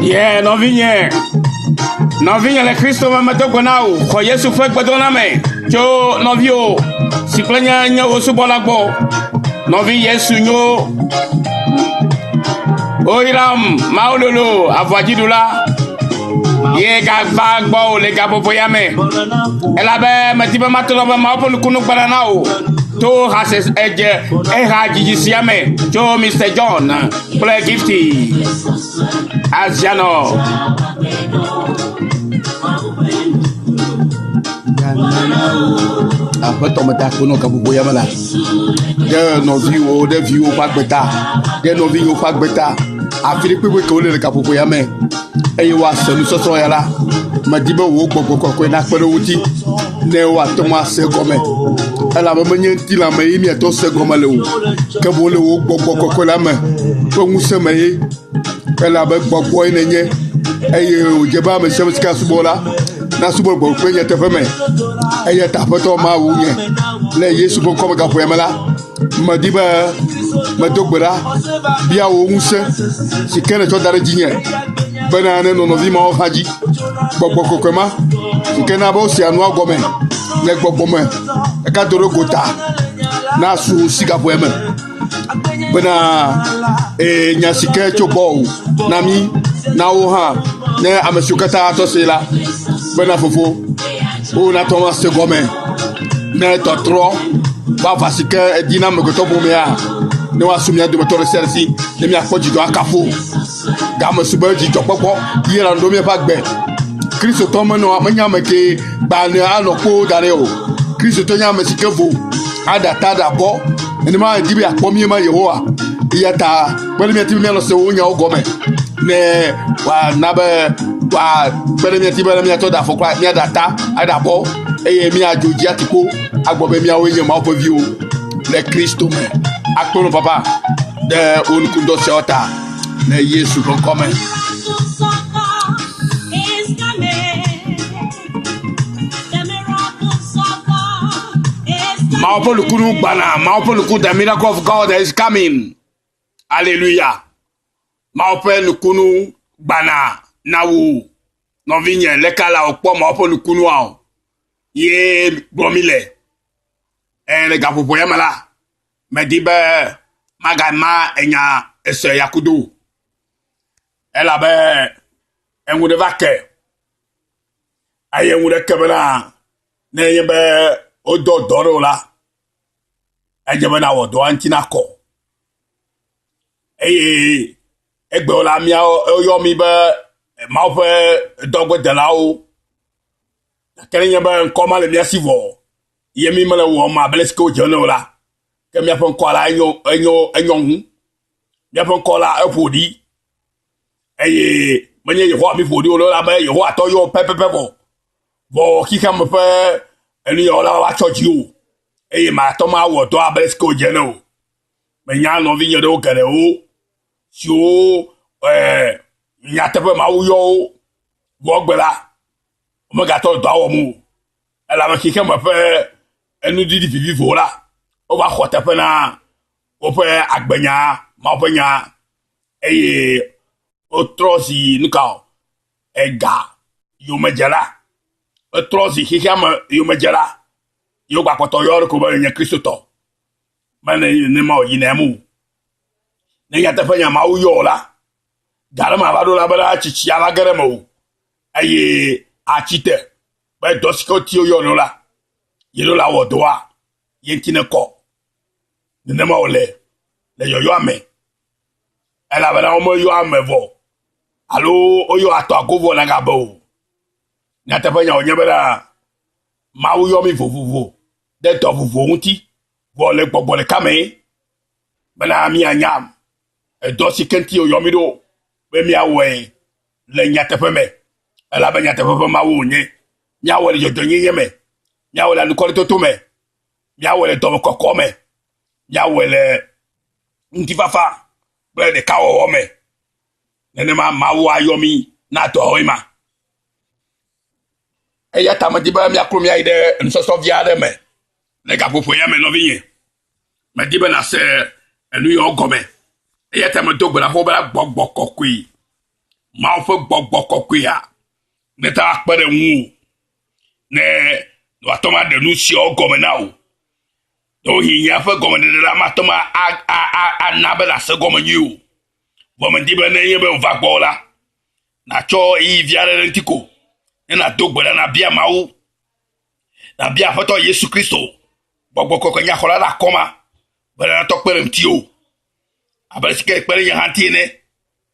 Ye nɔvinye, nɔvinye le Kristo me medo gbe na wò. Xɔ Yesu ƒe gbedoname tso nɔviwò si kple nye nye wò subɔla gbɔ. Nɔvi Yesu nyo. Woyram Mawu lolo avɔadziɖula. Ye gava gbɔwò le gaƒoƒo ya me. Elabe medi be mato be Mawu ƒe nukunu gbana na wò to hase edze eha dzidzi sia me tso Mr. John kple Gifty Azianɔ. Aƒetɔ meda akpe nɔ gaƒoƒo ya me la ɖe nɔviwo ɖe viwo ƒe agbe ta ɖe nɔvinyewo ƒe agbe ta afi ɖe kpekpe ke wole le gaƒoƒo ya me eye woase nusɔsrɔ̃ ya la medi be wò gbɔgbɔ kɔkɔe nakpe ɖe wo ŋuti ne woate ŋu ase egɔme elabe menye ŋutilã me ye miatɔ se gɔme le o ke boŋ le wò gbɔgbɔ kɔkɔe la me ƒe ŋusẽ me ye elabe gbɔgbɔe nènye eye wòdze be ame sia ame si ke asubɔ la nasubɔ le gbɔgbɔ kple nyateƒe me eya ta aƒetɔ mawu nye le yesu ƒe ŋkɔme gaƒoya me la medi be medo gbe ɖa bia wò ŋusẽ si ke nètsɔ da ɖe dzinye bena ne nɔ nɔvi mawo hã dzi gbɔgbɔ kɔkɔe ma si ke na be wosea nua gɔme le gbɔgbɔ me eka do ɖe gota na su si gaƒoya me bena ee nya si ke tso gbɔwò na mí na wo hã ne ame siwo katã tɔ se la bena fofo wo natɔ ŋu ase gɔme ne tɔtrɔ vava si ke edi na amegbetɔ ƒomea ne woasu mía dometɔ ɖe sia ɖe si ne míakpɔ dzidzɔ akafo game su be dzidzɔkpɔkpɔ ye la ɖo míaƒe agbe kristotɔ menɔ menye ame ke gbalẽ anɔ kpo da ɖe o kristotɔ nye ame si ke vo aɖe ata aɖe abɔ nenema edi be yeakpɔ mí ma yehowa eya ta kpe ɖe mía ŋuti be míanɔ se wo nyawo gɔme ne wòana be wòakpe ɖe mía ŋuti be míatɔ ɖe afɔkpa míaɖe ata aɖe abɔ eye míadzo dzi ati kpo agblɔ be míawoe nye Mawu ƒe viwo le Kristo me. Akpe nɔ papa ɖe wò nukudɔ siawo ta le Yesu ƒe ŋkɔ me. Mawu ƒe nukunu gbana, Mawu ƒe nuku, the miracle of God is coming. Alléluia. Mawu ƒe nukunu gbana na wò nɔvinye leka la wòkpɔ Mawu ƒe nukunua o. Ye gblɔ mi le. E, le gaƒoƒo ya me la, medi be magama enya ese ya kudo o. Elabe eŋu ɖe va ke. Eye eŋu ɖe ke bena ne enye be wodɔ dɔ ɖe o la, edze be nawɔ dɔa ŋuti nakɔ. Eye egbewo la, míawo woyɔ mí be Mawu ƒe dɔgbedelawo. Gake nenye be ŋkɔ ma le mía si vɔ ye mí mele wɔm abe ale si ke wodze ene o la, ke míaƒe ŋkɔ la enyo enyo enyɔ ŋu. Míaƒe ŋkɔ la eƒo ɖi eye menye Yehowa mí ƒo ɖi o elabe Yehowa tɔ yɔ pɛpɛpɛ vɔ. Vɔ xexeame ƒe enuyɔlawo va tsɔ dziwò eye màte ŋu awɔ dɔ abe ale si ke wòdze ene o. Menya nɔvinye ɖewo geɖewo siwo ee nyateƒe Mawu yɔ wo vɔ egbe la, womegatɔ dɔa wɔm o elabe xexeame ƒe enudidi vivivo la, wova xɔ teƒe na woƒe agbenya, Mawu ƒe nya eye wotrɔ zi nu ka o ega yomedzela. Etrɔ zi xexeame yomedzela ye wogbakpɔtɔ yɔ eɖokui be yenye Kristotɔ. Mele nenema o yina eme o. Ne nyateƒe nya Mawu yɔ wò la, ga ɖe mava ɖo la be tsitsi ava ge ɖe mewò eye atsi te be dɔ si ke woti woyɔ ɖo la, ye ɖo la wɔ dɔa ye ŋuti nekɔ. Nenema wòle le yɔyɔa me. Elabena womeyɔ ame vɔ alo woyɔ atɔ ago vɔ nagabe o. Nyateƒe nya wònye bena Mawu yɔ mí vovovo ɖe dɔ vovovo ŋuti vɔ le gbɔgbɔ ɖeka mee bena míanya edɔ si ke ŋuti wòyɔ mí ɖo be míawɔe le nyateƒe me. Elabe nyateƒe ƒe Mawu wònye. Míawɔe le dzɔdzɔenyenye me, míawɔe le anukwaretoto me, míawɔe le dɔmekɔkɔ me, míawɔe le ŋutifafa kple ɖekawɔwɔ me. Nenema Mawu ayɔ mí na dɔwoe ma. Eya ta medi be míaklo míayi ɖe nusɔsrɔ̃ vi aɖe me le gaƒoƒo ya me nɔvinye. Medi be nàse enu yawo gɔme. Eya ta medo gbe ɖa xoxo be gbɔgbɔ kɔkɔe. Mawu ƒe gbɔgbɔ kɔkɔea neta akpe ɖe ŋuwò ne wòate ŋu aɖe nu siawo gɔme na wò. Ɖewohĩ nya ƒe gɔmeɖeɖe la mate ŋu ana be nàse gɔme nyuie o. Vɔ medi be ne enye be wòva gbɔwò la, nàtsɔ ɣeyiɣi vi aɖe ɖe eŋuti ko ne nàdo gbe ɖa nàbia Mawu, nàbia Aƒetɔ Yesu Kristo, gbɔgbɔ kɔkɔe nyaxɔla ɖe akɔma be natɔ kpe ɖe ŋutiwò abe ale si ke ekpe ɖe nye hã ŋuti ene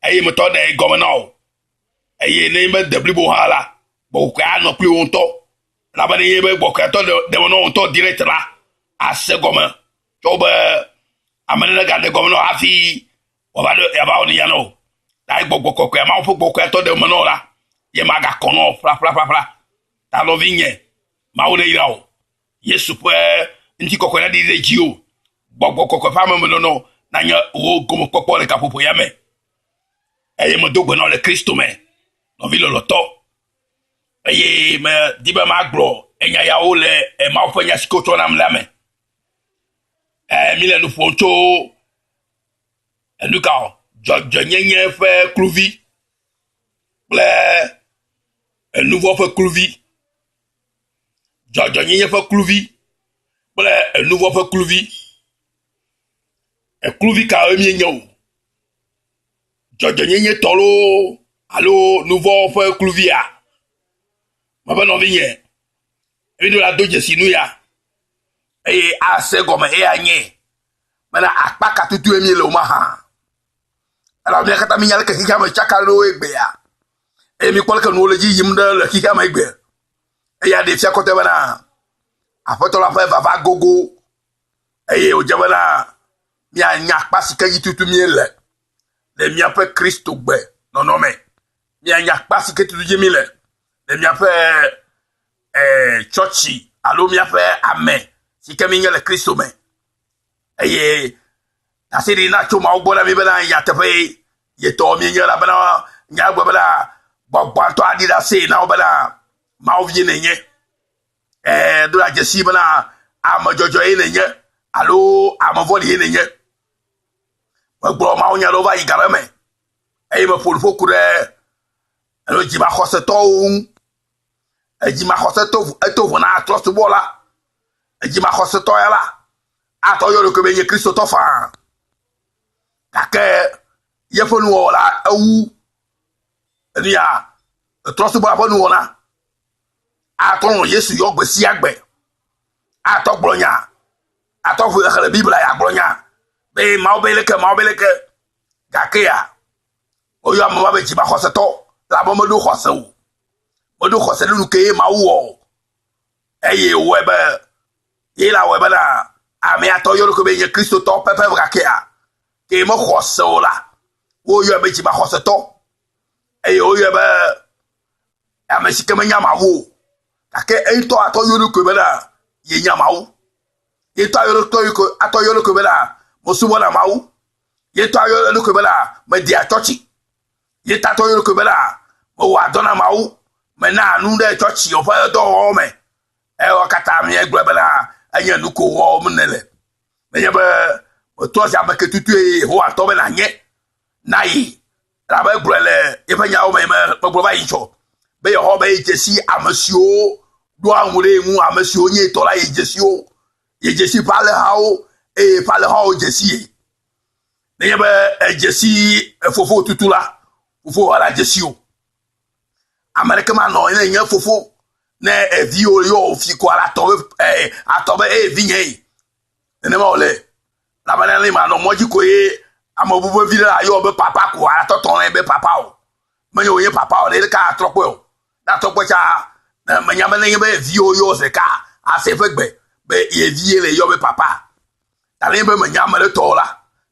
eye metɔ ɖe egɔme na wò. Eye ne mede blibo hã la, gbɔgbɔ kɔkɔe anɔ kpli wò ŋutɔ. Elabe ne nye be gbɔgbɔ kɔkɔe tɔ ɖe eme na wò ŋutɔ direct la, ase gɔme tsɔ be ame ɖe negaɖe gɔme na wò hafi wòava ɖe yeava wɔ nuya na wò. Ta gbɔgbɔ kɔkɔea, Mawu ƒe gbɔgbɔ kɔkɔea tɔ ɖe eme na wò la, ye magakɔ na wò ƒlaƒlaƒlaƒla. Ta nɔvinye, Mawu neyra wò. Yesu ƒe ŋutikɔkɔe naɖi ɖe dziwò. Gbɔgbɔ kɔkɔe ƒe amemenɔnɔ nanye wò gomekpɔkpɔ le gaƒoƒo ya me. Eye medo gbe na wò le Kristo me, nɔvi lɔlɔ̃tɔ. Eye medi be magblɔ enya yawo le Mawu ƒe nya si ke wotsɔ nam la me. E, mi le nu ƒom tso enu ka o, dzɔdzɔenyenye ƒe kluvi kple enuvɔ̃ ƒe kluvi. Dzɔdzɔenyenye ƒe kluvi kple enuvɔ̃ ƒe kluvi. Ekluvi kawoe míenye o? Dzɔdzɔenyenye tɔ loo alo nuvɔ̃ ƒe kluvia? Mebe nɔvinye, míɖo la do dzesi nu ya eye ase gɔme eye anye bena akpa ka tutue míele o mahã. Elabe mía katã míenya leke xexea me tsaka ɖo egbea eye míkpɔ leke nuwo le dzi yim ɖe le xexea me egbe. Eya ɖee fia kɔtɛ bena Aƒetɔ la ƒe vava gogo eye wòdze bena míanya akpa si ke dzi tutu míele le míaƒe Kristo gbe nɔnɔ me. Míanya akpa si ke tutu dzi míele le míaƒe eh, tsɔtsi alo míaƒe ame si ke míenye le Kristo me. Eye ɖaseɖiɖi na tso Mawu gbɔ na mí bena nyateƒe yetɔ míenye elabena nya gblɔ bena gbɔgbɔa ŋutɔ aɖi ɖase na wo bena Mawu vie nènye. Ɛɛ, do la dzesi bena ame dzɔdzɔe ye nènye alo ame vɔ̃ɖi ye nènye. Megblɔ Mawu nya ɖewo va yi ga ɖe me eye meƒo nuƒo ku ɖe alo dzimaxɔsetɔwo ŋu. Edzimaxɔsetɔ eto vo na trɔsubɔla. Edzimaxɔsetɔ ya la, atɔ yɔ ɖokui be nye Kristotɔ faa. Gake yeƒe nuwɔwɔ la ewu enu ya trɔsubɔla ƒe nuwɔna. Atɔ nɔ Yesu yɔ gbe sia gbe. Atɔ gblɔ nya. Atɔ xlẽ Biblia ya gblɔ nya be Mawu be leke, Mawu be leke. Gake ya woyɔ ame ma be dzimaxɔsetɔ elabe meɖo xɔse o. Meɖo xɔse ɖe nu ke ye Mawu wɔ o. Eye wòwɔe be ye la wɔe bena amea tɔ yɔ ɖokui be nye Kristotɔ pɛpɛ gakea ke mexɔ se o la, woyɔe be dzimaxɔsetɔ eye woyɔe be ame si ke menya Mawu o. Gake eŋutɔ atɔ yɔ ɖokui bena yenya Mawu. Ye ŋutɔ atɔ yɔ ɖokui bena mesubɔna Mawu. Ye ŋutɔ ayɔ eɖokui bena medea tsɔtsi. Ye ŋutɔ atɔ yɔ eɖokui bena mewɔa dɔ na Mawu. Menaa nu ɖe tsɔtsi ƒe dɔwɔwɔ me. Eyawo katã míegblɔ bena enye nu ko wɔm nèle. Nenye be metrɔ zi ame ke tutue Yehowa ŋutɔ be nànye na ye. Elabe egblɔe le yeƒe nyawo me megblɔ va yi tsɔ be Yehowa be yedze si ame siwo ɖoa ŋu ɖe ye ŋu, ame siwo nye yetɔ la yedze si wo. Yedze si ƒe alẽhawo eye ƒe alẽhawo dze si ye. Nenye be edze si fofo tutu la, fofo la dze si wò. Ame ɖeke manɔ ne nye fofo ne eviwo yɔ wò fi ko ala atɔ be ee atɔ be ee vinye ye. Nenema wòle. Elabena ne manɔ mɔ dzi ko ye ame bubu ƒe vi ɖe ayɔ be papa ko ala tɔtɔ nɛ be papa o. Menye wònye papa o ɖe ɖeka atrɔ kpɔe o. Ne atrɔ kpɔe tsa ne menya be nenye be viwo yɔ zi ɖeka ase eƒe gbe be ye vie le yɔ be papa. Ta nenye be menya ame ɖe tɔ o la,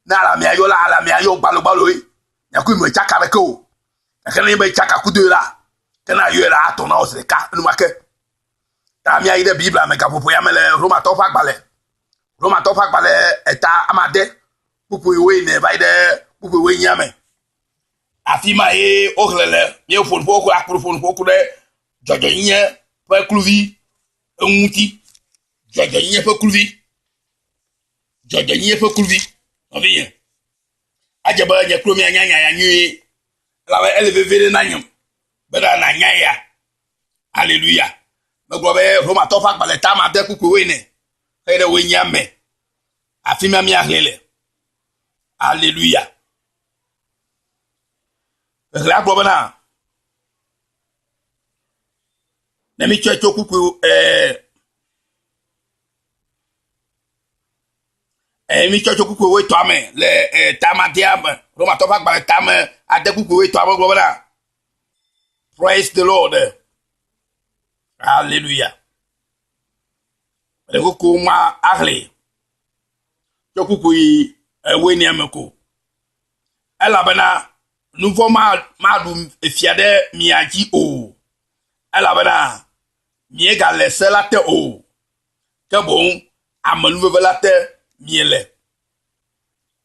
ne alamea yɔ la alamea yɔ gbalogbaloe. Nyakui metsaka ɖeke o. Gake nenye be tsaka kudoe la, ke ne ayɔe la, atɔ na wò zi ɖeka enumake. Ta míayi ɖe Biblia me gaƒoƒo ya me le Romatɔwo ƒe agbalẽ, Romatɔwo ƒe agbalẽ eta amade kpukpui wuiene va yi ɖe kpukpui wuienyia me. Afi ma ye woxlẽ le míeƒo nuƒo ku akplo ƒo nuƒo ku ɖe dzɔdzɔnyenye ƒe kluvi ŋuti. Dzɔdzɔnyenye ƒe kluvi. Dzɔdzɔnyenye ƒe kluvi. Nɔvinye, edze be nye kple mianya nya ya nyuie. Elabe ele veve ɖe na nyem bena nànya ya. Aleluya. Megblɔ be Romatɔ ƒe agbalẽ ta ade kpukpui woene xe ɖe woenyia me. Afi ma míaxlẽ le. Aleluya. Xexlẽa gblɔ bena ne mítsɔe tso kpukpui ɛɛ Eye mítsɔ tso kpukpui wuietɔ̃a me le e, tamadea me, Romatɔ ƒe agbalẽ tame ade kpukpui wuietɔ̃a me gblɔ bena, Praise the Lord. Hallelujah. Mele kuku ma ahlẽ tso kpukpui ewuenea me ko. Elabena nu vɔ̃ maɖu fia ɖe mia dzi o, elabena miegale se la te o, ke boŋ amenuveve la te miele.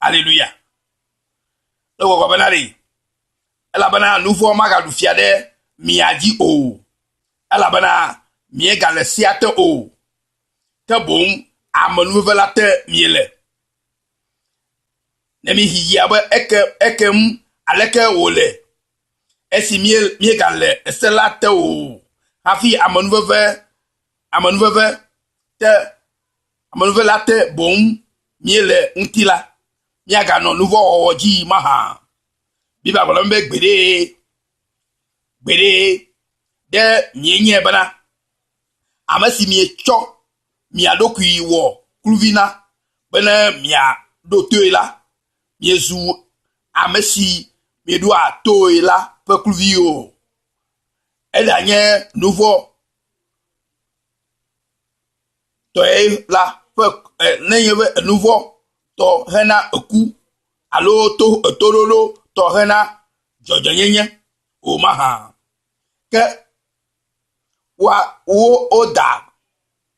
Aleluya. Le gbɔgbɔ bena ɖe, elabena nu vɔ̃ magaɖu fia ɖe mia dzi o, elabena miegale sea te o, ke boŋ amenuveve la te miele. Ne mihihi abe eke ekem aleke wòle esi míegale ese la te o hafi amenuveve amenuveve te amenuveve la te boŋ míele ŋuti la, míaganɔ nu vɔ̃ wɔwɔ dzi mahã? Biblia gblɔ be gbeɖe, gbeɖe, ɖe mienyae bena ame si mietsɔ mia ɖokui wɔ kluvi na bene miaɖo toe la, miezu ame si mieɖoa toe la ƒe kluvi o. Eɖanye nu vɔ̃ tɔe la ƒe e, nenye be enu vɔ̃ tɔ hena eku alo to etoɖoɖo tɔ hena dzɔdzɔenyenye o mahã. Ke woa wo woda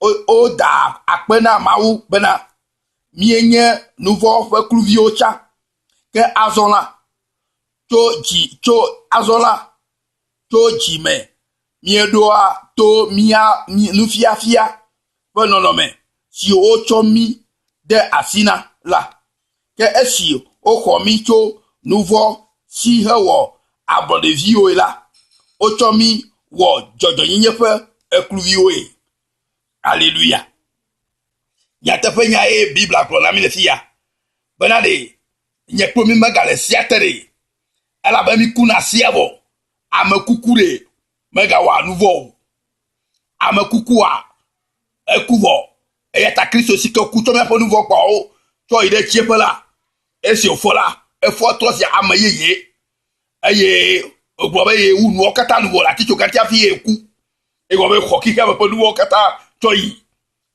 woda akpe na Mawu bena míenye nu vɔ̃ ƒe kluviwo tsã. Ke azɔ la, tso dzi tso azɔ la, tso dzi me míeɖoa to mía nufiafia ƒe nɔnɔme si wotsɔ mí de asi na la. Ke esi woxɔ mí tso nu vɔ̃ si hewɔ ablɔɖeviwoe la, wotsɔ mí wɔ dzɔdzɔenyenye ƒe kluviwoe. Aleluya. Nyateƒenya ye Biblia gblɔ na mí le fiya bena ɖe nye kple mí megale sia te ɖe elabe mí kuna sia vɔ. Ame kuku ɖe megawɔa nu vɔ̃ o. Ame kukua eku vɔ. Eya ta Kristo si ke ku tsɔ míaƒe nu vɔ̃ kpawo tsɔ yi ɖe tsiẽƒe la, esi wòfɔ la, efɔ trɔ zi ame yeye eye wògblɔ be yewu nuwo katã nu vɔ le atitsoga ŋuti hafi yeku. Egblɔ be xɔ xexea me ƒe nu vɔ̃wo katã tsɔ yi.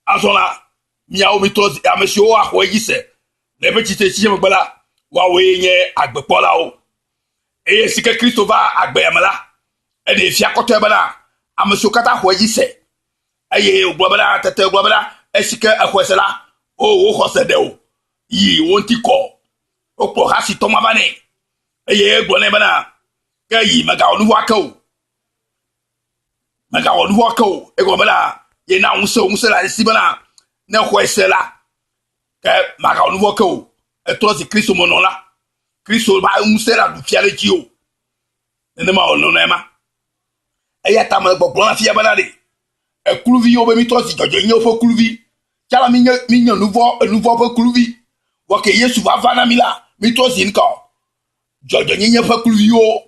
Azɔ la, miawo mitrɔ zi ame siwo axɔ edzi se le eƒe tsitretsitsi megbe la, woawoe nye agbekpɔlawo. Eye si ke Kristo va agbea me la, eɖee fia kɔtɔe bena ame siwo katã xɔ edzi se. Eye wògblɔ bena, tete wògblɔ bena, esi ke exɔe se la, o wò xɔse ɖe wò, yi wò ŋuti kɔ. Wokplɔ hasitɔ ma va nɛ eye egblɔ nɛ bena, ke yi mègawɔ nu vɔ̃ ake o. Mègawɔ nu vɔ̃ ake o. Egblɔ bena, yena ŋusẽ ŋusẽ le esi bena ne xɔe se la, ke màgawɔ nu vɔ̃ ke o. Etrɔ zi Kristo menɔla. Kristo ƒe ŋusẽ la ɖu fia ɖe dzi o. Nenema wònɔ ema. Eya ta mele gbɔgblɔm afia bena ɖe ekluviwo be mitrɔ zi dzɔdzɔenyenye ƒe kluvi. Tsã la minye minye nuvɔ enuvɔ ƒe kluvi. Vɔ ke Yesu va va na mi la, mitrɔ zi ŋkɔ dzɔdzɔenyenye ƒe kluviwo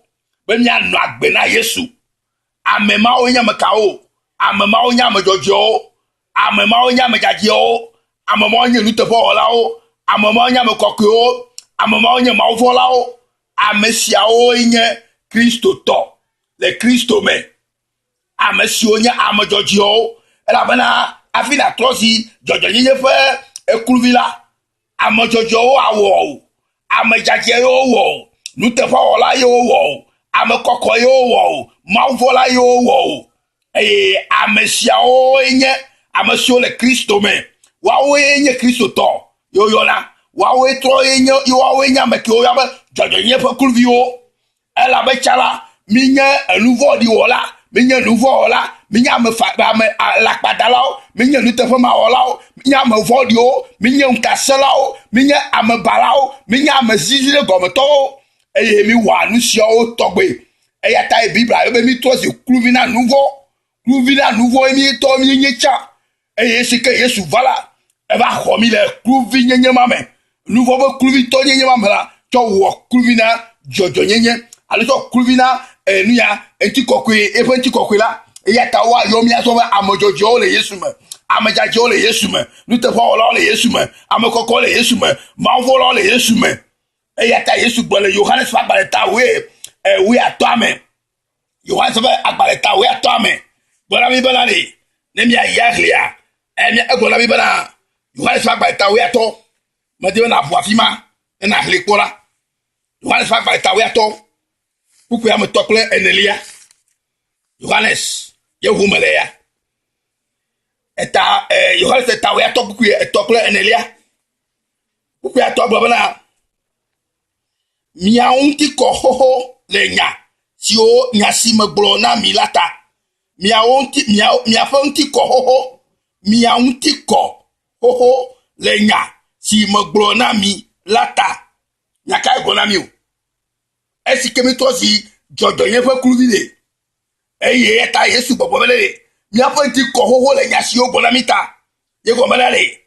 be mianɔ agbe na Yesu. Ame mawo nye ame kawo? Ame mawo nye ame dzɔdzɔewo. Ame mawo nye ame dzadzɛwo. Ame mawo nye nuteƒewɔlawo. Ame mawo nye ame kɔkɔewo. Ame mawo nye mawuvɔlawo. Ame siawoe nye Kristotɔ le Kristo me. Ame siwo nye ame dzɔdzɔewo elabena hafi nàtrɔ zi dzɔdzɔenyenye ƒe kluvi la, ame dzɔdzɔewo awɔ o, ame dzadzɛwo wɔ o, nuteƒewɔla yewo wɔ o, ame kɔkɔ yewo wɔ o, mawuvɔla yewo wɔ o. Eye ame siawoe nye ame siwo le Kristo me. Woawoe nye Kristotɔ yewo yɔna. Woawoe trɔ ye nye woawoe nye ame kewo woyɔna be dzɔdzɔenyenye ƒe kluviwo. Elabe tsã la, míenye enu vɔ̃ɖi wɔla, míenye nu vɔ̃ wɔla, míenye ame fa ame alakpadalawo, míenye nuteƒemawɔlawo, míenye ame vɔ̃ɖiwo, míenye ŋutasẽlawo, míenye amebalawo, míenye ame zizi ɖe gɔmetɔwo. Eye míwɔa nu siawo tɔgbe. Eya tae Biblia yɔ be mítrɔ zi kluvi na nu vɔ̃. Kluvi na nu vɔ̃e míetɔ míenye tsã. Eye esi ke Yesu va la, eva xɔ mí le kluvinyenye ma me. Nu vɔ̃ ƒe kluvitɔnyenye ma me la, tsɔ wɔ kluvi na dzɔdzɔnyenye alo tsɔ kluvi na eh, nu ya ŋutikɔkɔe eƒe ŋutikɔkɔe la. Eya ta woayɔ mía sɔ be ame dzɔdzɔewo le Yesu me, ame dzadzɛwo le Yesu me, nuteƒewɔlawo le Yesu me, ame kɔkɔwo le Yesu me, mawuvɔlawo le Yesu me. Eya ta Yesu gblɔ le Yohanes ƒe agbalẽ ta wue eh, wuiatɔ̃a me Yohanes ƒe agbalẽ ta wuiatɔ̃a me gblɔ na mí bena ɖe ne míayi aʋlia, egblɔ na mí bena Yohanes ƒe agbalẽ ta wuiatɔ̃ medi be nàʋu afi ma ne nàxlẽe kpɔ la. Yohanes ƒe agbalẽ ta wuiatɔ̃ kpukpui ame etɔ̃ kple enelia. Yohanes ye ʋu me le ya. Eta eh, Yohanes eta wuiatɔ̃ kpukpui etɔ̃ kple enelia. Kpukpui atɔ̃ gblɔ bena Miawo ŋuti kɔ xoxo le nya siwo nya si megblɔ na mi la ta. Miawo ŋuti, miawo, miaƒe ŋuti kɔ xoxo. Mia ŋuti kɔ xoxo le nya si megblɔ na mi la ta. Nya kae gblɔ na mi o? Esi ke mitrɔ zi dzɔdzɔnye ƒe kluvi ɖe. Eye eya ta Yesu gbɔgblɔ be ɖe míaƒe ŋuti kɔ xoxo le nya siwo gblɔ na mí ta. Ye gɔme la ɖe.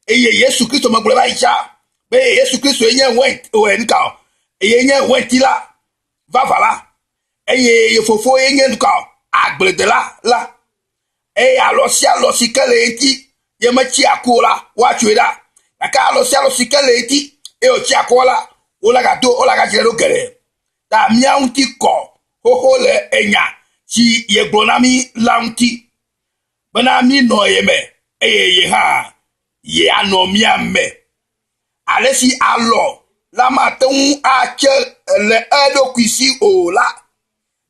Eye Yesu Kristo megblɔ va yi tsã be Yesu Kristo ye nye wɛn wɛn nuka o. Eye nye wɛnti la vavã la. Eye ye fofo ye nye nuka o agbledela la. Eye alɔ sia alɔ si ke le eŋuti ye metsi aku o la, woatsoe ɖa. Gake alɔ sia alɔ si ke le eŋuti eye wòtsi akua la, wolagado wolagadzrae ɖo geɖe. Ta mía ŋuti kɔ xoxo le enya si yegblɔ na mí la ŋuti bena mínɔ ye me eye ye hã yeanɔ mía me. Ale si alɔ la mate ŋu atse le eɖokui si o la,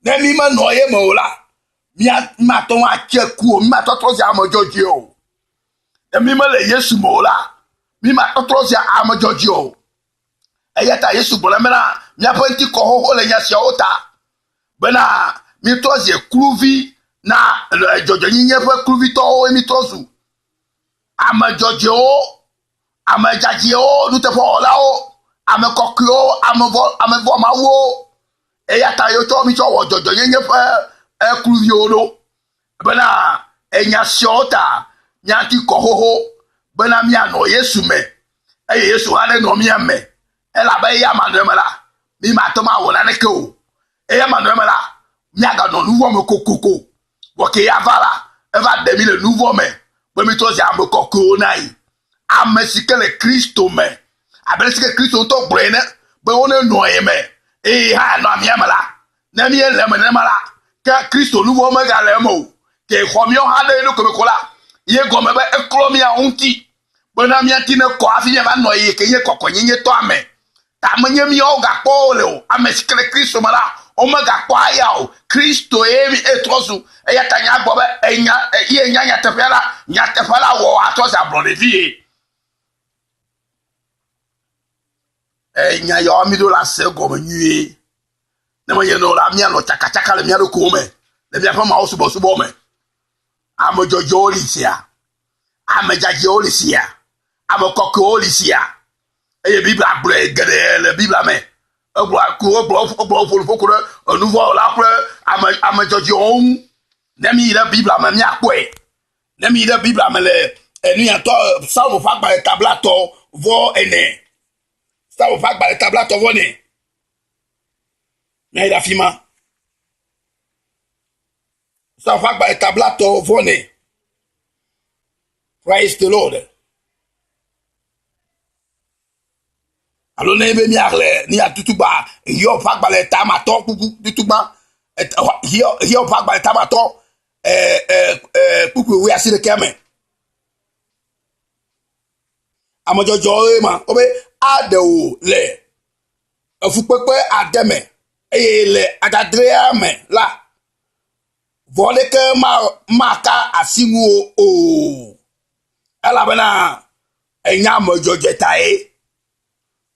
ne mí menɔ ye me o la, mía mate ŋu atse ku o, mí mate trɔ zi ame dzɔdzɔe o. Ne mí mele Yesu me o la, mí mate trɔ zi ame dzɔdzɔe o. Eya ta Yesu gblɔ bena míaƒe ŋuti kɔ xoxo le nya siawo ta bena mítrɔ zi kluvi na dzɔdzɔenyenye ƒe kluvitɔwo mítrɔ zu ame dzɔdzɔewo, ame dzadzɛwo, nuteƒewɔlawo, ame kɔkɔewo, ame vɔ ame vɔ mawuwo. Eya ta wotsɔ mítsɔ wɔ dzɔdzɔenyenye ƒe kluviwo ɖo bena enya siawo ta míati kɔ xoxo bena míanɔ Yesu me eye Yesu hã nenɔ mía me. Elabe eya manɔ eme la, mí mate ŋu awɔ naneke o. Eya manɔ eme la, míaganɔ nu vɔ̃ me kokoko. Vɔ ke ya va la, eva ɖe mí le nu vɔ̃ me be mítrɔ zi ame kɔkɔewo na yi. Ame si ke le Kristo me, abe ale si ke Kristo ŋutɔ gblɔe ene be wonenɔ ye me eye hã nɔ amea me la, ne míele eme nenema la, ke Kristo nu vɔ̃ megale eme o. Ke xɔ míawo hã ɖe eɖokui me ko la, ye gɔme be eklɔ míawo ŋuti bena mía ŋuti nekɔ hafi míava nɔ eye ke nye kɔkɔenyenyetɔa me. Ta menye míawo gakpɔ wo le o. Ame si ke le Kristo me la, womegakpɔ eya o. Kristo ye etrɔ zu. Eya ta nya gbɔ be enya ye nya nyateƒea la, nyateƒe la wɔ atrɔ zu ablɔɖevi ye. Enya yawo mi ɖo la se gɔme nyuie. Ne menye no la, míanɔ tsakatsaka le mía ɖokuiwo me le míaƒe Mawu subɔsubɔ me. Ame dzɔdzɔewo li sia. Ame dzadzɛwo li sia, ame kɔkɔewo li sia. Eye Biblia gblɔe geɖe le Biblia me. Egblɔ ku egblɔ egblɔ ƒo nuƒo ku ɖe enuvɔ̃wɔla kple ame ame dzɔdzɔewo ŋu. Ne mi yi ɖe Biblia me míakpɔe. Ne mi yi ɖe Biblia me le enuyatɔ Psalmo ƒe agbalẽ ta blatɔ vɔ ene. Psalmo ƒe agbalẽ ta blatɔ vɔ ene. Míayi ɖe afi ma. Psalm ƒe agbalẽ ta blatɔ vɔ ne. Praise the Lord. Alo ne be míaxlẽ ne atutugba Hiob ƒe agbalẽ ta matɔ kuku tutugba Hiob ƒe agbalẽ ta matɔ kpukpui wuiasi ɖekɛ me. Ame dzɔdzɔwoe ma wobe aɖe wò le efukpekpe ade me eye le adadrea me la, vɔ aɖeke maka asi ŋuwò o, elabena ènya ame dzɔdzɔe tae.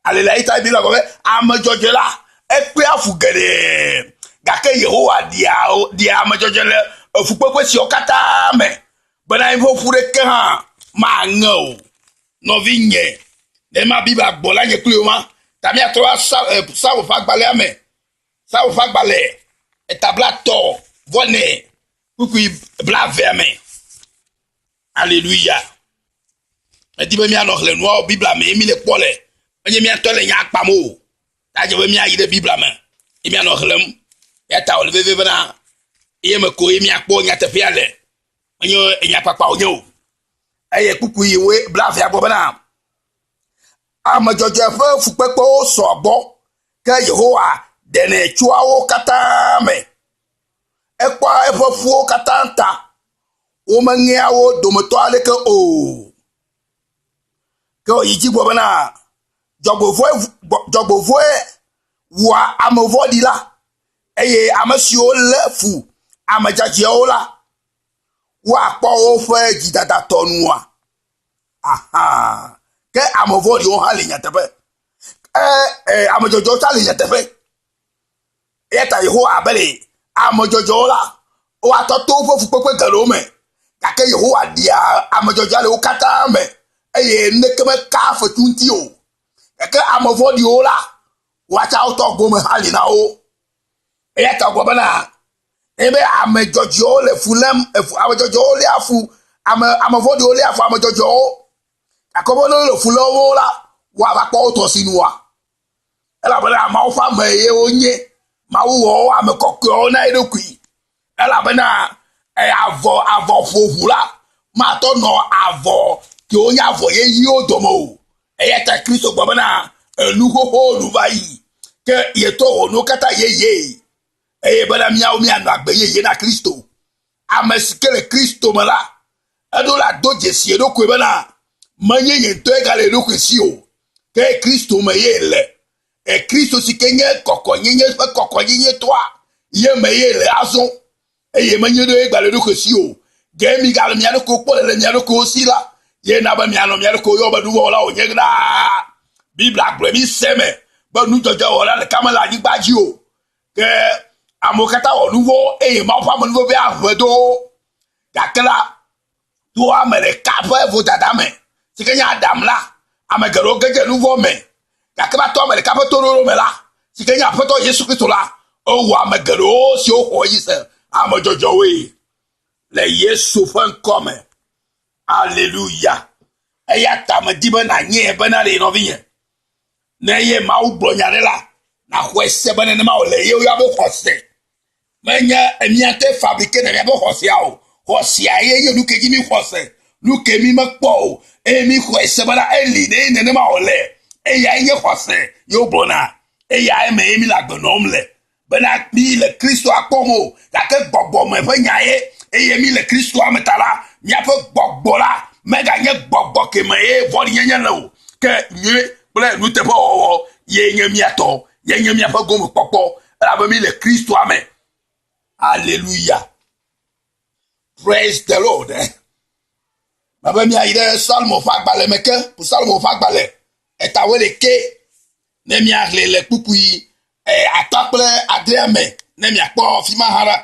Aleluya yi ta Biblia gblɔ be ame dzɔdzɔe la ekpea fu geɖe gake Yehowa ɖia ɖia ame dzɔdzɔe le efukpekpe siawo katã me bena eƒe ƒu ɖeke hã maŋe o. Nɔvinye, ne ma Biblia gbɔ la nye kpli wò ma. Ta míatrɔ va Psalmo ƒe agbalẽa me. Psalmo ƒe agbalẽ eta blatɔ vɔ ene kpukpui blaevea me. Aleluya. Medi be míanɔ xlẽ nuawo Biblia me ye míle kpɔ le. Menye mía ŋutɔ le nya kpam o. Ta dze be míayi ɖe Biblia me ye míanɔ xlẽm. Eya ta wòle vevie bena eye me ko ye míakpɔ nyateƒea le. Menye enyakpakpa wònye o. Eye kpukpui blaevea gblɔ bena Ame dzɔdzɔe ƒe fukpekpewo sɔa gbɔ, ke Yehowa ɖenɛ tsoa wo katã me. Ekpɔa eƒe ƒuwo katã ta, womeŋea wo dometɔ aɖeke o. Ke wòyi dzi gblɔ bena, Dzɔgbevɔ̃e wua ame vɔ̃ɖi la, eye ame siwo lé fu ame dzadzɛwo la, woakpɔ woƒe dzidada tɔ nua. Aha. Ke ame vɔ̃ɖiwo hã li nyateƒe. E, e, ame dzɔdzɔwo tsã li nyateƒe. Eya ta Yehowa abe le ame dzɔdzɔwo la, woatɔ to woƒe fukpekpe geɖewo me. Gake Yehowa ɖia ame dzɔdzɔa le wo katã me eye nuɖeke meka fetu ŋuti o. Gake ame vɔ̃ɖiwo la, woatsa wotɔ gome hã li na wo. Eya ta wògblɔ bena, Nenye be ame dzɔdzɔewo le fu lém, efu, ame dzɔdzɔewo léa fu ame, ame vɔ̃ɖiwo léa fu ame dzɔdzɔewo. Gake wobe ne wole fu lém wo la, woava kpɔ wo tɔ sinua. Elabena Mawu ƒe ame ye wonye. Mawu wɔ wo ame kɔkɔewo na eɖokui. Elabena e, avɔ, avɔ ƒoʋu la matɔ nɔ avɔ kewo nye avɔ yeyewo dome o. Eya ta Kristo gblɔ bena, enu xoxowo nu va yi, ke yetɔ wɔ nuwo katã yeyee. eye bena míawo míanɔ agbe yeye na Kristo. Ame si ke le Kristo me la, eɖo la do dzesi eɖokui bena menye ye ŋutɔe gale eɖokui si o, ke Kristo me ye le. E Kristo si ke nye kɔkɔnyenye ƒe kɔkɔnyenyetɔa ye me ye le azɔ eye menye ɖo ye gale eɖokui si o. Ke migale mia ɖokuiwo kpɔ le mia ɖokuiwo si la, ye na be mianɔ mia ɖokuiwo yɔ be nuvɔ̃wɔla wònye ɖaa. Biblia gblɔe mi se me be nudzɔdzɔewɔla ɖeka mele anyigba dzi o. Ke amewo katã wɔ nu vɔ̃ eye Mawu ƒe amenuveve aʋe do wo. Gake la, to ame ɖeka ƒe vodada me, si ke nye Adam la, ame geɖewo ge dze nu vɔ̃ me. Gake va to ame ɖeka ƒe toɖoɖo me la, si ke nye Aƒetɔ Yesu Kristo la, ewɔ ame geɖewo siwo xɔ edzi se ame dzɔdzɔwoe le Yesu ƒe ŋkɔ me. Aleluya. Eya ta medi be nànyae bena ɖe nɔvinye, Ne ye Mawu gblɔ nya ɖe la, nàxɔe se be nenema wòle ye woyɔa be xɔse. Menye mía ŋutɔe fabrike ne míaƒe xɔsea o. Xɔsea ye nye nu ke dzi míxɔ se, nu ke mí mekpɔ o eye míxɔe se bena eli ne nenema wòle. Eyae nye xɔse ye wogblɔna. Eyae me ye míle agbe nɔm le. Bena mí le Kristoa kpɔm o, gake gbɔgbɔ me ƒe nya ye eye mí le Kristoa me ta la, míaƒe gbɔgbɔ la meganye gbɔgbɔ ke me ye vɔ̃ɖinyenye le o, ke nyui kple nuteƒewɔwɔ ye nye mía tɔ, ye nye míaƒe gomekpɔkpɔ, elabe mí le Kristoa me. Aleluya. Praise the Lord. Mebe míayi ɖe Psalmo ƒe agbalẽ me ke, Psalmo ƒe agbalẽ eta wuiɖekɛ ne míaxlẽe le kpukpui atɔ̃ kple adrea me ne miakpɔ afi ma hã ɖa.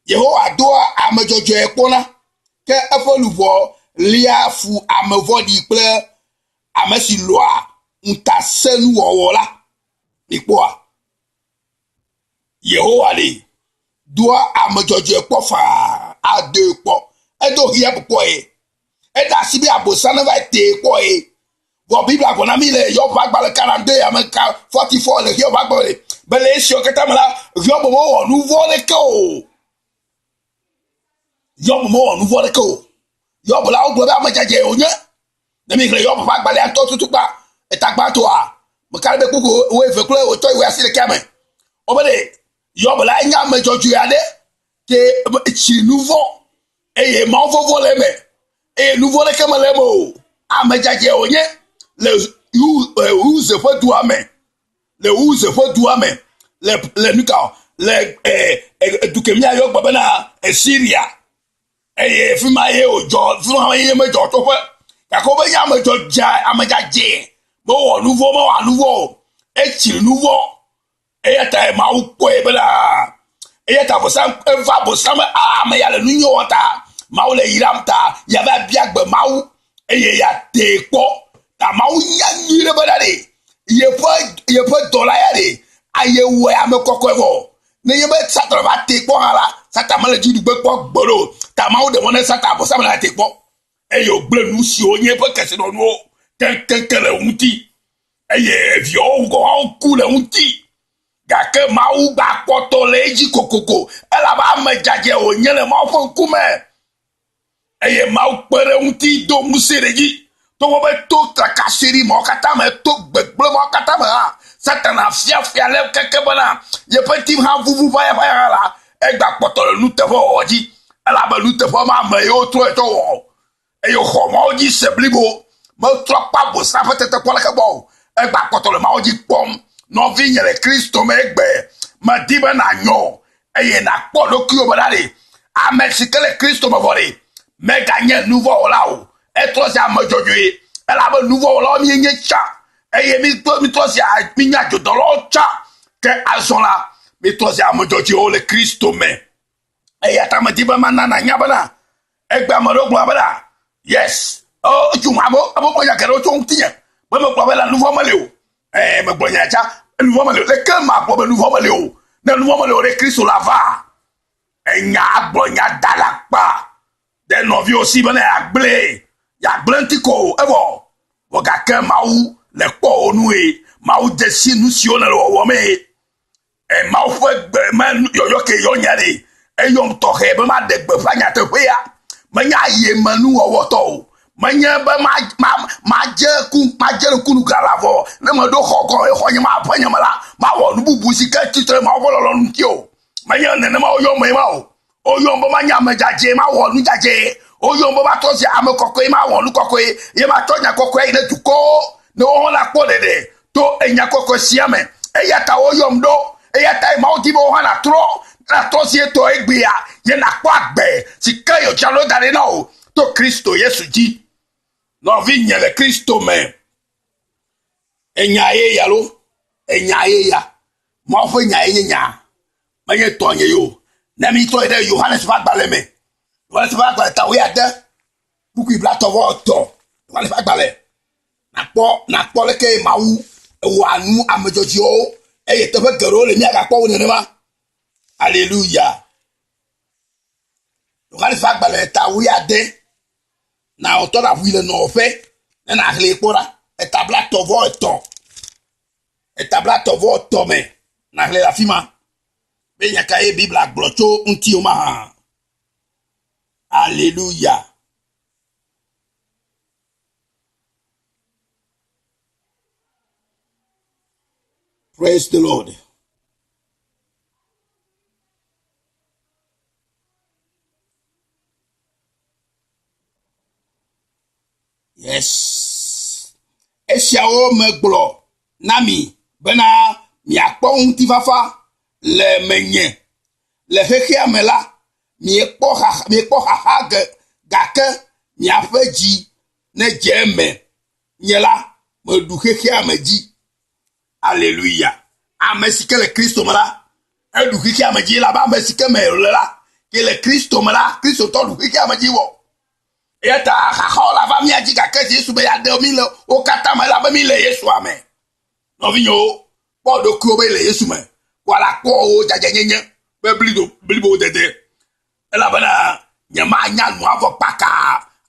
Yehowa doa ame dzɔdzɔe kpɔna, ke eƒe luʋɔ lia fu ame vɔ̃ɖi kple ame si lɔ̃a ŋutasẽnuwɔwɔ la. Mikpɔa? Yehowa li doa ame dzɔdzɔe kpɔ faa adoe kpɔ. Edo Hiob kpɔe. Eda asi be Abosam neva tee kpɔe. Vɔ Biblia gblɔ na mí le Hiob ƒe agbalẽ 42 ame ka 44 le Hiob ƒe agbalẽ be le esiawo katã me la, Hiob mewɔ nu vɔ̃ ɖeke o. Hiob mewɔ nu vɔ̃ ɖeke o. Hiob la wogblɔ be ame dzadzɛ wònye. Ne míexlẽ Hiob ƒe agbalẽa ŋutɔ tutukpa eta gbãtɔa, meka ɖe be kpukpu wuieve kple wòtsɔ yi wuiasiɖekɛa me. Wobe ɖe Hiob la enye ame dzɔdzɔe aɖe ke tsi nu vɔ̃ eye Mawu vɔvɔ̃ le eme eye nu vɔ̃ ɖeke mele eme o. Ame dzadzɛ wònye le Uz ƒe dua me le Uz ƒe dua me le le nuka le du ke míayɔ gbe bena Siria. eye fi ma ye wòdzɔ fi ma ye medzɔ tsoƒe gake wobe nye ame dzɔdzɔe ame dzadzɛ mewɔ nu vɔ̃ mewɔ nu vɔ̃ o etsri nu vɔ̃ eya ta Mawu kpɔe bena eya ta bosam eva bosam be a ame ya le nu nyui wɔm ta Mawu le yram ta yava bia gbe Mawu eye yeatee kpɔ ta Mawu nya nyuie ɖe bena ɖe Yeƒe yeƒe dɔla ya ɖe aye wɔe ame kɔkɔe vɔ. Nenye be Satana va tee kpɔ hã la, Satana mele dziɖugbe kpɔ gbeɖe o. Ta Mawu ɖe mɔ ne Satana Abosam la tee kpɔ eye wògblẽ nu siwo nye eƒe kesinɔnuwo keŋkeŋkeŋ le eŋuti eye eviawo gɔ̃ hã woku le eŋuti. Gake Mawu gakpɔtɔ le edzi kokoko elabe ame dzadzɛ wònye le Mawu ƒe ŋkume. Eye Mawu kpe ɖe eŋuti do ŋusẽ ɖe edzi. Togbɔ be to trakaseɖi mawo katã me, to gbegblẽ mawo katã me hã, Satana fiafia le keke bena yeƒe ŋuti hã vuvu ʋayaʋaya hã la, egbakpɔtɔ le nuteƒewɔwɔ dzi. Elabe nuteƒe ma me ye wotrɔe tsɔ wɔ eye wòxɔ Mawu dzi se blibo. Metrɔ kpɔ Abosam ƒe tetekpɔ aɖeke gbɔ o. Egbakpɔtɔ le Mawu dzi kpɔm. Nɔvinye le Kristo me egbe, medi be nànyɔ eye nàkpɔ ɖokuiwò be ɖa ɖe, ame si ke le Kristo me vɔ ɖe, meganye nuvɔ̃wɔla o, etrɔ zi ame dzɔdzɔe, elabe nuvɔ̃wɔlawo míenye tsã, eye mítrɔ zi míenye adzodɔlawo tsã, ke azɔ la, mítrɔ zi ame dzɔdzɔewo le Kristo me. Eya ta medi be mana nànya bena, egbe ame ɖewo gblɔ bena, yes, etso amewo gblɔ nya geɖewo tso ŋutinye, be megblɔ bena nuvɔ̃ meli o. Ɛɛ, megblɔ nya tsa, nuvɔ̃ meli o. Leke magblɔ be nuvɔ̃ meli o? Ne nuvɔ̃ meli o ɖe, Kristo la va. Enya agblɔ nya da le akpa ɖe nɔviwò si bena yeagblẽe, yeagblẽ ŋuti ko o, evɔ vɔ gake Mawu le kpɔ wò nue. Mawu dze si nu siwo nèle wɔwɔmee. E Mawu ƒe gbe me yɔyɔ ke yɔ nya ɖe. Eyɔm tɔxɛ be maɖe gbeƒã nyateƒea. Menye aye me nuwɔwɔtɔ o. Menye be ma ma madze ku madze ŋku nu glala vɔ. Ne meɖo xɔ gɔ exɔ nye ma aƒe nye me la, mawɔ nu bubu si ke tsitre Mawu ƒe lɔlɔ̃nu ŋuti o. Menye nenema woyɔm ema o. Woyɔm be manye ame dzadzɛ, mawɔ nu dzadzɛ. Woyɔm be matrɔ zi ame kɔkɔe, mawɔ nu kɔkɔe, ye matsɔ nya kɔkɔe yi ɖe dukɔwo, ne woawo hã nakpɔ ɖeɖe to enya kɔkɔe sia me. Eya ta woyɔm ɖo. Eya tae Mawu di be wò hã nàtrɔ, nàtrɔ zi etɔ egbea, ye nàkpɔ agbe si ke yewodzra ɖo da ɖi na wò to Kristo Yesu dzi. Nɔvinye le Kristo me, enya ye ya lo, enya ye ya. Mawu ƒe nya ye nye nya. Menye tɔnye ye o. Ne mítrɔ yi ɖe Yohanes ƒe agbalẽ me, Yohanes ƒe agbalẽ ta wuiade, kpukpui blatɔ̃ vɔ etɔ̃, Yohanes ƒe agbalẽ, nakpɔ nakpɔ leke Mawu ewɔa nu ame dzɔdzɔewo eye teƒe geɖewo le míagakpɔ wo nenema. Aleluya. Yohanes ƒe agbalẽ ta wuiade, na wòtɔ ɖe aʋui le nɔwòƒe ne nàxlẽe kpɔ ɖa. Eta blatɔ̃ vɔ etɔ̃. Eta blatɔ̃ vɔ etɔ̃ me nàxlẽe le afi ma be nya kae Biblia gblɔ tso ŋutiwò mahã. Aleluya. Praise the Lord. Yes. Esiawo megblɔ na mi bena miakpɔ ŋutifafa le menye. Le xexea me la, miekpɔ xaxa, miekpɔ xaxa ge, gake miaƒe dzi nedze eme. Nye la, meɖu xexea me dzi. Aleluya. Ame si ke le Kristo me la, eɖu xexea me dzi elabe ame si ke me le la, ke le Kristo me la, Kristotɔ ɖu xexea me dzi vɔ. Eya ta xaxawo la va mía dzi gake Yesu be yeaɖe mí le wo katã me elabe mí le Yesua me. Nɔvinyewo, kpɔ ɖokuiwò be le Yesu me. Ko ala kpɔ wò dzadzɛnyenye ƒe blibo dede. Elabena nyemanya nu avɔ kpaka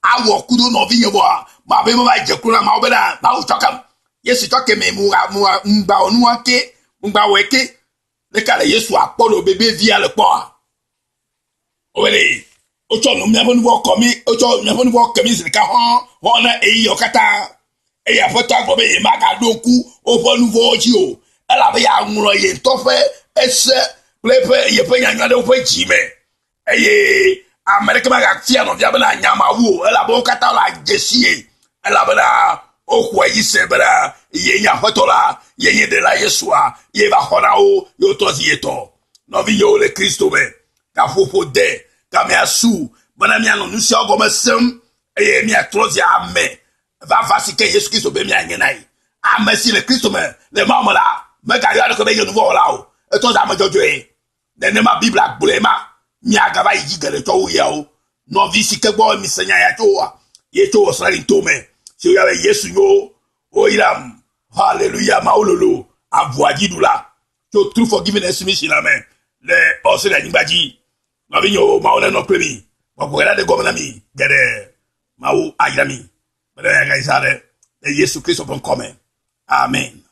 awɔ kudo nɔvinye vɔa, mabe meva dze klo na Mawu bena Mawu tsɔ kem. Yesu tsɔ ke me mu mu ŋgba wɔ nua ke, ŋgba wɔe ke. Leke le Yesu akpɔ ɖo bebe via le kpɔa? Wole wotsɔ nu miaƒe nuvɔ kɔ mi, wotsɔ miaƒe nuvɔ ke mi zi ɖeka hɔn hɔn na ɣeyiɣiawo katã. Eye Aƒetɔa gblɔ be yemagaɖo ŋku woƒe nuvɔwo dzi o, elabe yeaŋlɔ ye ŋutɔ ƒe ese kple eƒe yeƒe nyanyua ɖe woƒe dzi me. Eye ame aɖeke magafia nɔvia bena nya Mawu o, elabe wo katã wole adze si ye, elabena woxɔe dzi se bena ye nye Aƒetɔ la, ye nye Ɖela Yesua, ye va xɔ na wo, ye wotrɔ zi ye tɔ. Nɔvinyewo le Kristo me, gaƒoƒo de, gamea su bena míanɔ nu siawo gɔme sem eye míatrɔ zi ame vava si ke Yesu Kristo be míanye na ye. Ame si le Kristo me le Mawu me la, megayɔ eɖokui be nye nuvɔ̃wɔla o, etrɔ zi ame dzɔdzɔe. Nenema Biblia gblɔe ma. Míagava yi dzi geɖe tsɔ wu yawo. Nɔvi si ke gbɔ mise nya ya tsoa, ye tso Australie to me, si woyɔna be Yesu nyo, woyram. Hallelujah, Mawu lolo, avua dziɖula tso True Forgiveness Mission la me le Australia nyigba dzi. Nɔvinyewo, Mawu nenɔ kple mi. Gbɔgbɔ la ɖe gɔme na mi geɖe. Mawu ayra mi. Mele nya gã ɖe le Yesu Kristo ƒe ŋkɔ me. Amen.